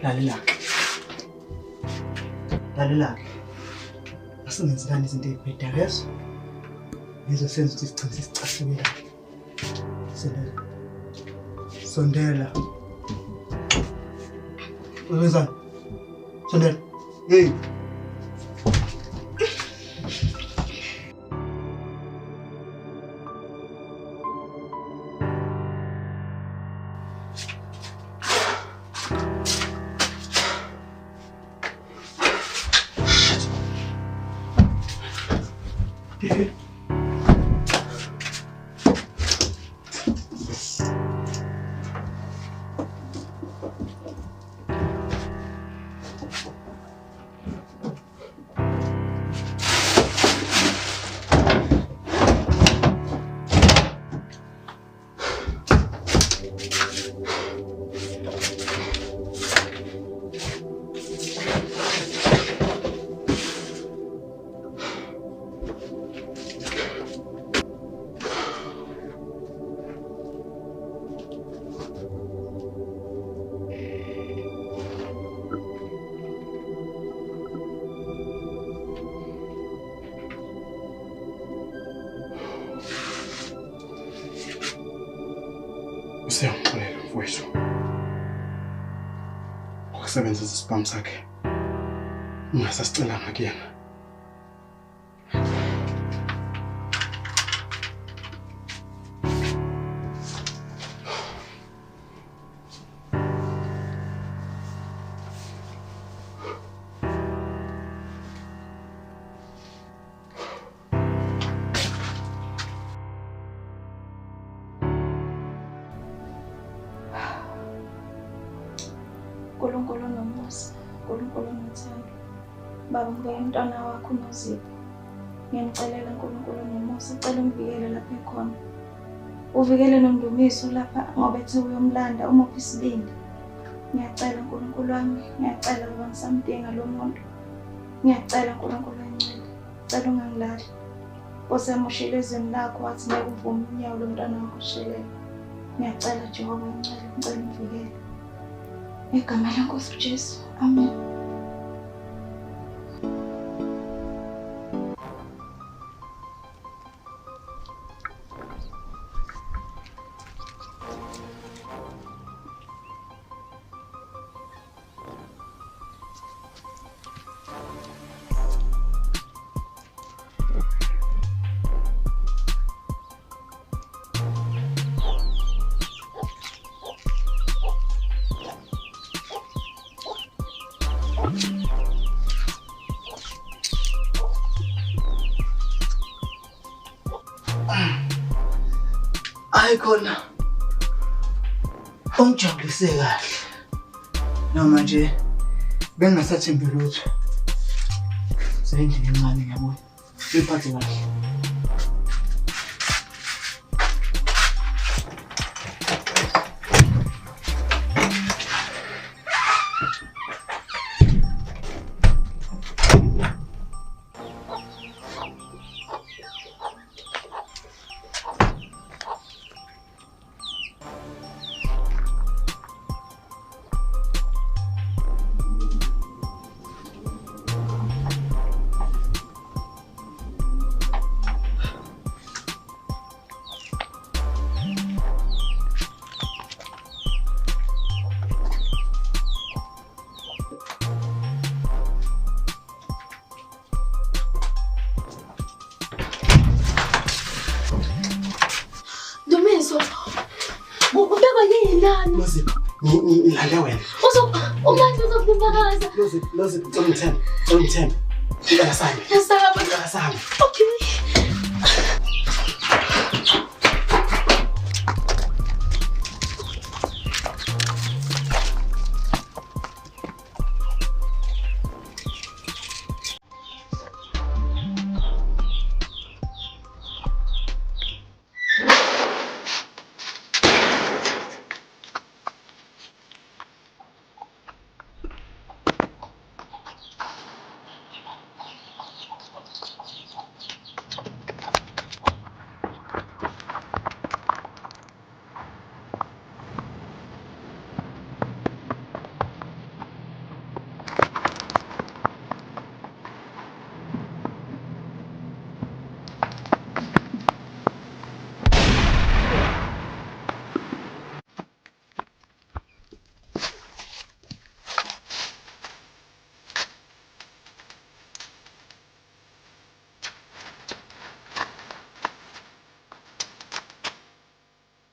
Lalela-ke. Lalela-ke. Asingenzelani izinto ey'bhedayo yezo. Lezo senza ukuthi sigcine sesicasukelana. Sondela. Sondela. Wenzani? Sondela. Hey. Useyangixolela mfowethu. Ngokusebenzisa isibhamu sakhe. Ungasasicelanga kuyena. Nkulunkulu onomusa, Nkulunkulu onothando. Baba ngibeka umntwana wakho uNozipho. Ngiyamcelela Nkulunkulu onomusa, cela umvikele lapho ekhona. Uvikele noNdumiso lapha ngoba ethe uyomlanda umuphe isibindi. Ngiyacela Nkulunkulu wami, ngiyacela baba ngisamdinga lo muntu. Ngiyacela Nkulunkulu oyingcwele, cela ungangilahli. Nkosi yami ushilo ezweni lakho wathi ngeke uvume unyawo lomntwana wakho ushelele. Ngiyacela Jehova oyingcwele, ngicela umvikele. Ngegama leNkosi uJesu. Amen. Hayi khona ungijabulise kahle noma nje bengingasathembi lutho sendlini encane ngiyabuya uyiphathe kahle. Dumiso, ubekwa yini lana? Nozipho, ngilande wena. Uzo uMandla uzokuphakaza. Nozipho, Nozipho, cela ungithembe, cela ungithembe. Ngicela sami. Ngiyasaba. Ngicela sami. Okay.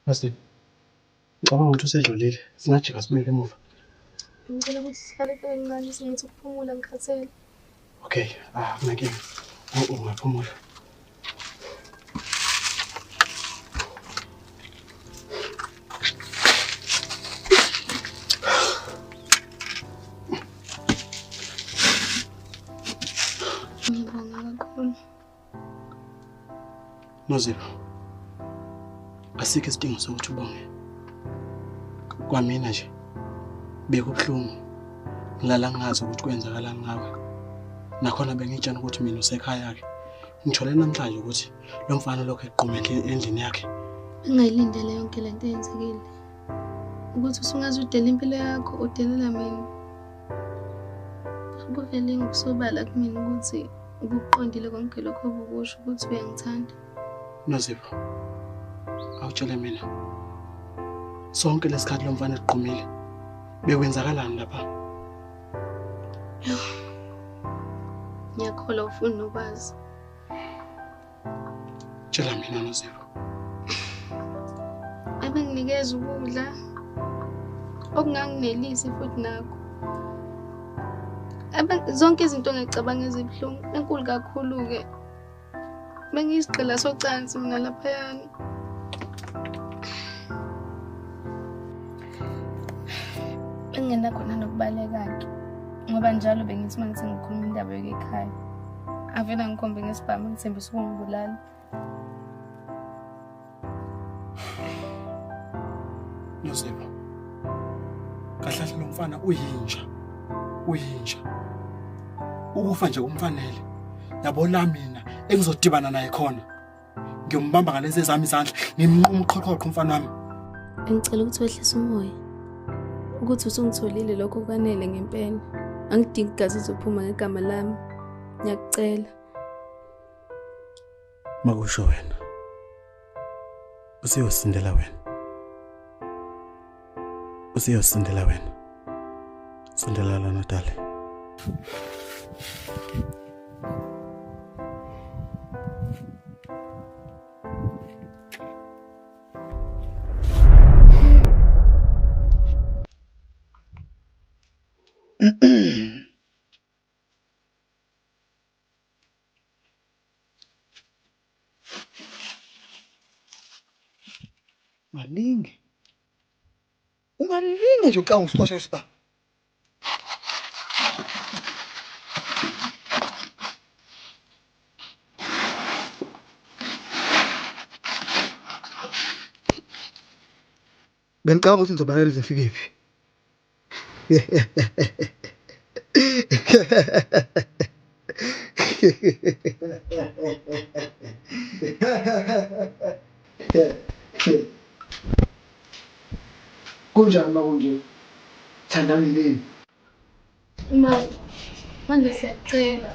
Nozipho, ngicabanga ukuthi usedlulile. Singajika sibuyele emuva. Ngicela ukuthi sihlale kancane singithi ukuphumula ngikhathele. Okay, ah, kunankinga. Ungaphumula. Nozipho, asikho isidingo sokuthi ubonge. Kwamina nje bekubuhlungu, ngilala ngingazi ukuthi kwenzakalani ngawe. Nakhona bengitshela ukuthi mina usekhaya-ke. Ngithole namhlanje ukuthi lo mfana lokhu eqhume endlini yakhe. Bengingayilindele yonke le nto eyenzekile. Ukuthi usungaze udele impilo yakho, udelela mina. Kuvele ngokusobala kumina ukuthi ukuqondile konke lokho obukusho ukuthi uyangithanda. Nozipho, awutshele mina. Sonke lesikhathi lo mfana eqhumile, bekwenzakalani lapha? Ngiyakholwa ufuna nokwazi. Tshela mina Nozipho. Ebenginikeza ukudla okunganginelisi futhi nakho. Zonke izinto ngicabanga ezibuhlungu, enkulu kakhulu-ke. Bengiyisigqila socansi mina laphayana. Bengingenakhona nokubaleka-ke, ngoba njalo bengithi uma ngithi ngikhuluma indaba yokuya ekhaya, avele angikhombe ngesibhamu ngithembise ukungibulala. Nozipho, kahle kahle lo mfana uyinja, uyinja. Ukufa nje kumfanele. Yabona mina engizodibana naye khona, ngiyombamba ngalezi ezami izandla, ngimnquma uqhoqhoqho umfana wami. Bengicela ukuthi wehlise umoya, ukuthi usungitholile lokho kwanele ngempela. Angidingi igazi lizophuma ngegama lami, ngiyakucela. Makusho wena, usiyosindela wena, usiyosindela wena. Sindela lana dali. Ungalinge. Ungalinge nje ucanga usixosha isiba. Bengicabanga ukuthi nizobaleka nifike phi. Kunjani makunje? Thandani nini? Manje siyakucela.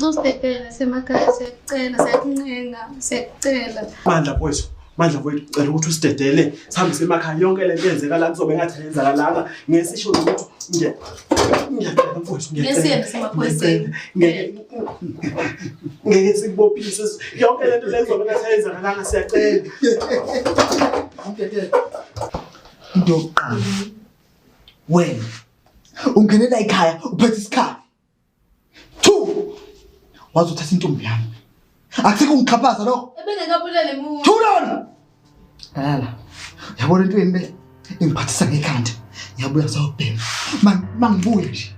Usidedele semakhaya, siyakucela, siyakuncenga, siyakucela. Mandla mfowethu, Mandla mfowethu, cela ukuthi usidedele sihambise emakhaya. Yonke lento eyenzeka la kuzobe ngathi ayenzakalanga. Ngeke sisho lutho. Ngiyacela mfowethu, ngiyacela. Ngeke siye nasemaphoyiseni. Ngeke sikubophise. Yonke lento le kuzobe ngathi ayenzakalanga, siyacela. Into yokuqala, wena ungenela ekhaya uphethe isikhali. 2 wazothatha intombi yami. Akusikho ungixhaphaza lokho. Ebengekabulale muntu. Thulani. Lala. Yabona into yini le? Ingiphathisa ngekhanda. Ngiyabuya sawubhema. Mangibuye nje.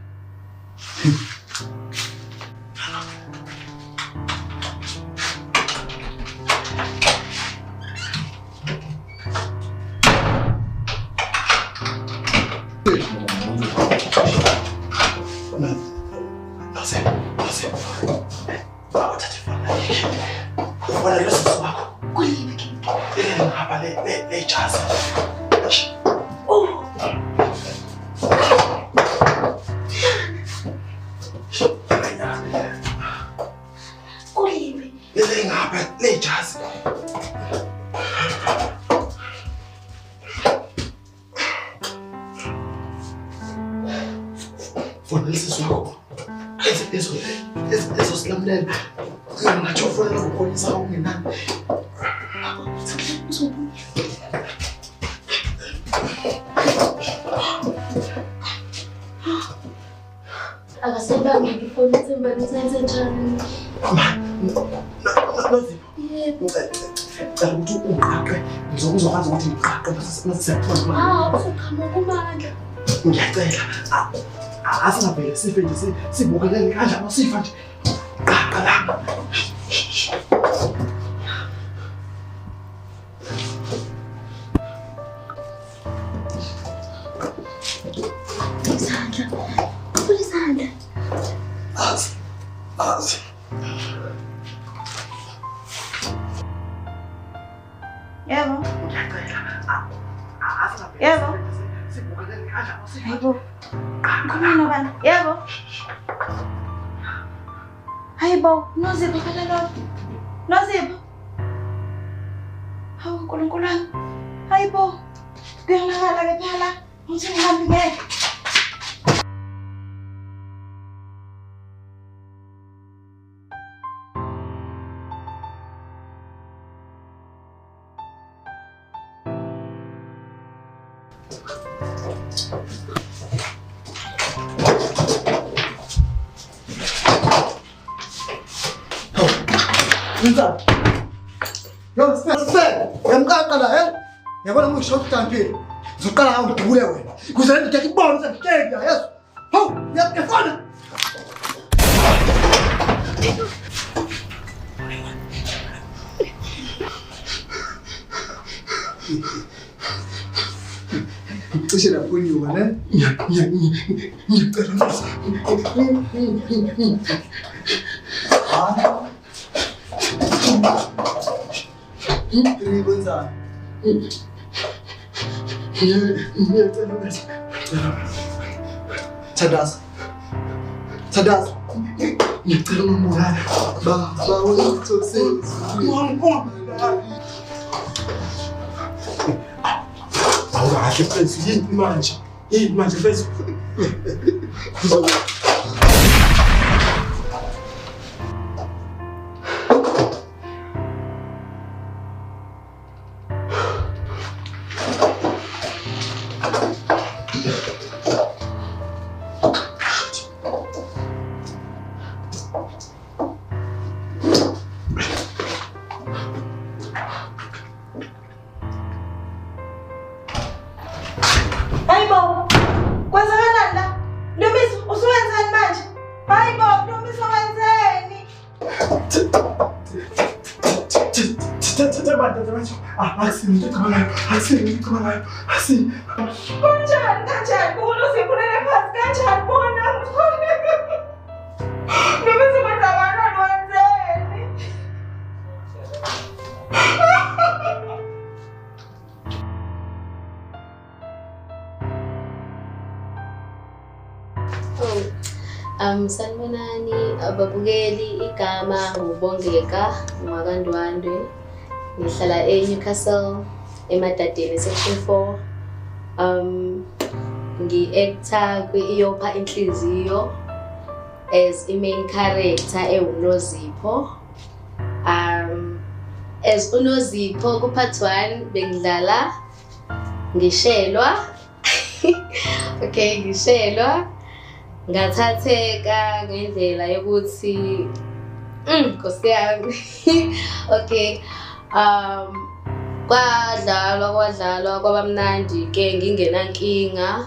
Ngiyacela, asingavele sife nje, sibukelele kanjani sifa nje. Qaqa la. Isandla. Vula isandla. Yebo. Yebo. Hayibo. Ngikhuluma nobani? Yebo. Hayibo, Nozipho phela lo. Nozipho. Hawu Nkulunkulu wami. Hayibo. Kuyonakala ke phela. Ngithi ngihambe ngeke. Yo, Sfe, uyamqaqa la, eh? Yabona ngisho ukuthi ngizoqala ngawe ngidubule wena. Kuze le ndoda ikubone ukuthi ngeke, yeso. Hawu, uyafana. Cishe laphunyuka ne? Ngiyacela Nkosi. Three kwenzani? Ngiyacela Nkosi. Thandaza. Thandaza. Ngiyacela ungambulali. Baba wethu osezulwini. Awukahle mfethu, yini manje? Yini manje mfethu? Hayibo. Kwenzakalani la? Ndumiso, usuwenzani manje? Hayibo, Ndumiso wenzeni? Kanjani kanjani? Buka ulele phansi kanjani? Bona Ndumiso kwenzakalani wenzeni? Sanibonani ababukeli, igama nguBongeka ngwakaNdwandwe. Ngihlala eNewcastle eMadadeni section 4. Ngi-actor kwi-Iyopha Inhliziyo as i-main character ewuNozipho. As uNozipho ku-part 1 bengidlala ngishelwa. Okay, ngishelwa. Ngathatheka ngendlela yokuthi Nkosi yami. Okay. Kwadlalwa kwaba mnandi ke ngingenankinga.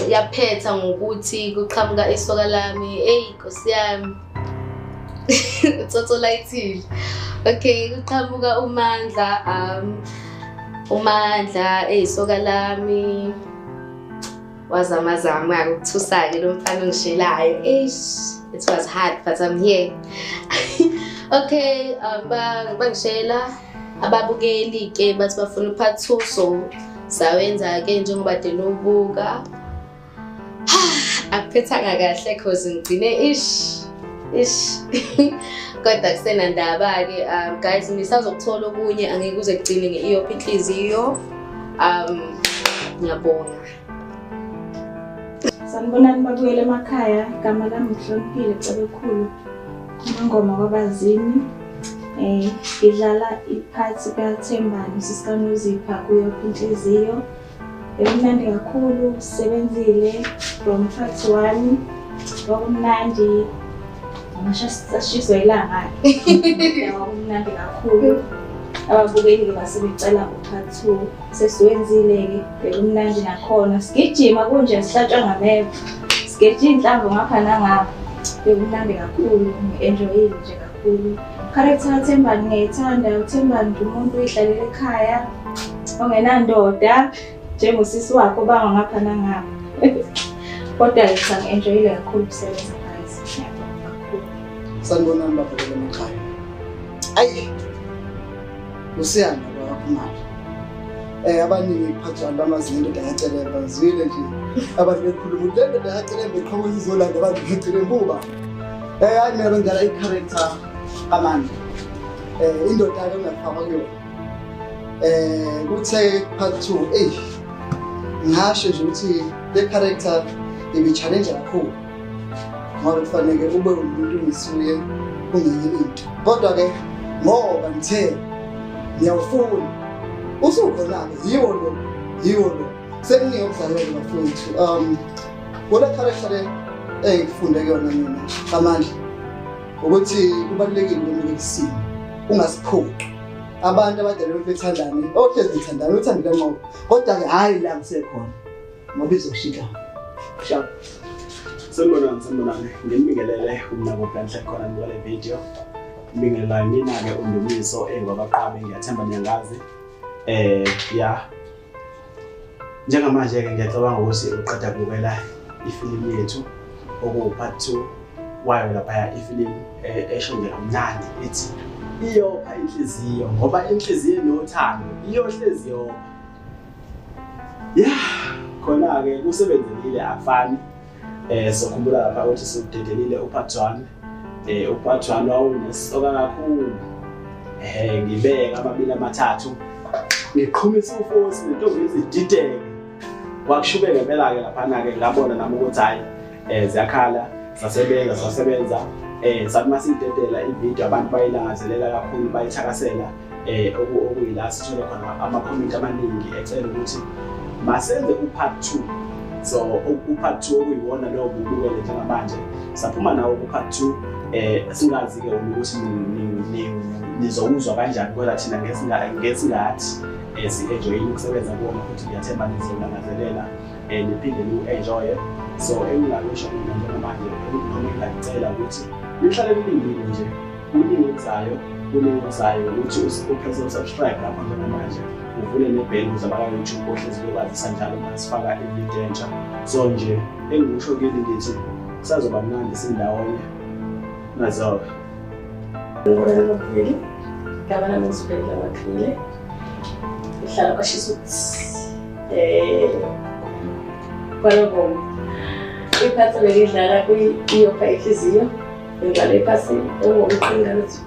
Yaphetha ngokuthi kuqhamuka isoka lami. Hey Nkosi yami. Utsotso layithile. Okay, kuqhamuka uMandla, uMandla eyisoka lami. Wazamazama ukuthusa-ke lo mfana ongishelayo. Eish, it was hard but I'm here. Okay, bangishela ababukeli-ke bathi bafuna u-part 2, so sawenza-ke njengoba de nobuka. Akuphethanga kahle cause ngigcine ish ish. Kodwa kusenandaba-ke, guys, nisazokuthola okunye, angeke kuze kugcine nge-Iyopha Inhliziyo. Ngiyabonga. Sanibonani babuyele emakhaya, igama lami ngihloniphile Cebekhulu Kumangoma kwaBazini. Ngidlala iphathi kaThembani usisi kaNozipho kuYopha Inhliziyo. Bekumnandi kakhulu, sisebenzile from part 1. Kwakumnandi, ngisho ilanga-ke. Kwakumnandi kakhulu. Ababukeli-ke basebecela u-part 2. Sesiwenzile-ke, bekumnandi nakhona. Sigijima kunje sihlatshwa ngameva. Sigeja iy'nhlamvu ngapha nangapha. Bekumnandi kakhulu, ngi-enjoyile nje kakhulu. Character kaThembani ngiyayithanda. UThembani nje umuntu oyihlalela ekhaya, ongenandoda, njengosisi wakhe obangwa ngapha nangapha. Kodwa-ke cha ngi-enjoyile kakhulu ukusebenza phansi. Ngiyabonga kakhulu. Sanibonani babukeli emakhaya. Ayi. Usiyanda kwaKhumalo. Abaningi kuphathwa bamazi ngendoda kaCelemba ngizwile nje abantu bekhuluma ukuthi le ndoda kaCelemba iqhamuka izolanda abantu beCelemba uba. Hayi mina bengidlala i-character kaMandla. Indoda-ke engingafakwa kuyona. Kuthe part 2 eyi ngasho nje ukuthi le character ibi-challenge kakhulu ngoba kufanele ube umuntu ongisuye ungenye into. Kodwa-ke ngoba ngithe ngiyawufuna usukhona-ke yiwo lo yiwo lo sekuningi okuzayo-ke bafowethu. Kule character le engikufunde kuyona mina kaMandla ukuthi kubalulekile ukwemukela isimo ungasiphoqi. Abantu abadala bethandane ohlezi bethandana uthando luyanqoba, kodwa-ke hhayi la ngisekhona ngoba izoshintsha. Sharp. Sanibonani, sanibonani. Nginibingelele umnako Blanhle khona kule video. Ngibingelela mina-ke uNdumiso engwabaqabe, ngiyathemba niyangazi. Ya. Njengamanje-ke ngiyacabanga ukuthi uqeda kubukela ifilimu yethu okuwu-part 2 wayo laphaya, ifilimu esho nje kamnandi ithi iyopha inhliziyo, ngoba inhliziyo enothando iyohlezi yopha. Ya, khona-ke kusebenzelile akufani. Sokhumbula lapha ukuthi siwudedelile u-part 1. U-part 1 wawunesoka kakhulu. Ngibeka amabili amathathu ngiqhumisa ufosi nentombi izidideke. Kwakushube ngempela-ke laphana-ke ngabona nami ukuthi hhayi ziyakhala, sasebenza sasebenza. Sathi masiyidedela ividiyo abantu bayilangazelela kakhulu, bayithakasela. Okuyila sithole khona ama-comment amaningi ecela ukuthi masenze u-part 2. So u-part 2 okuyiwona lowo bubukele njengamanje, saphuma nawo ku-part 2. Singazi-ke ukuthi nizowuzwa kanjani, kodwa thina ngesingathi si-enjoyile ukusebenza kuwona futhi ngiyathemba nizolangazelela niphinde niwu-enjoye. So engingakusho mina njengamanje noma engingakucela ukuthi nihlale nilindile nje, kuningi okuzayo, kuningi okuzayo ukuthi upresse u-subscribe lapho njengamanje, uvule ne-bell ukuze abaka-YouTube ohlezi bekwazisa njalo uma sifaka ividiyo entsha. So nje engikusho kini ngithi kusazoba mnandi sindawonye nazo-ke. Ngibonani igama lami ngizibhekela Makhile. Ngihlala kwaShisa kwaNongoma. Iphathi bengidlala kwi-Iyopha Inhliziyo. Ngidlala iphathi engumqhinga lethu.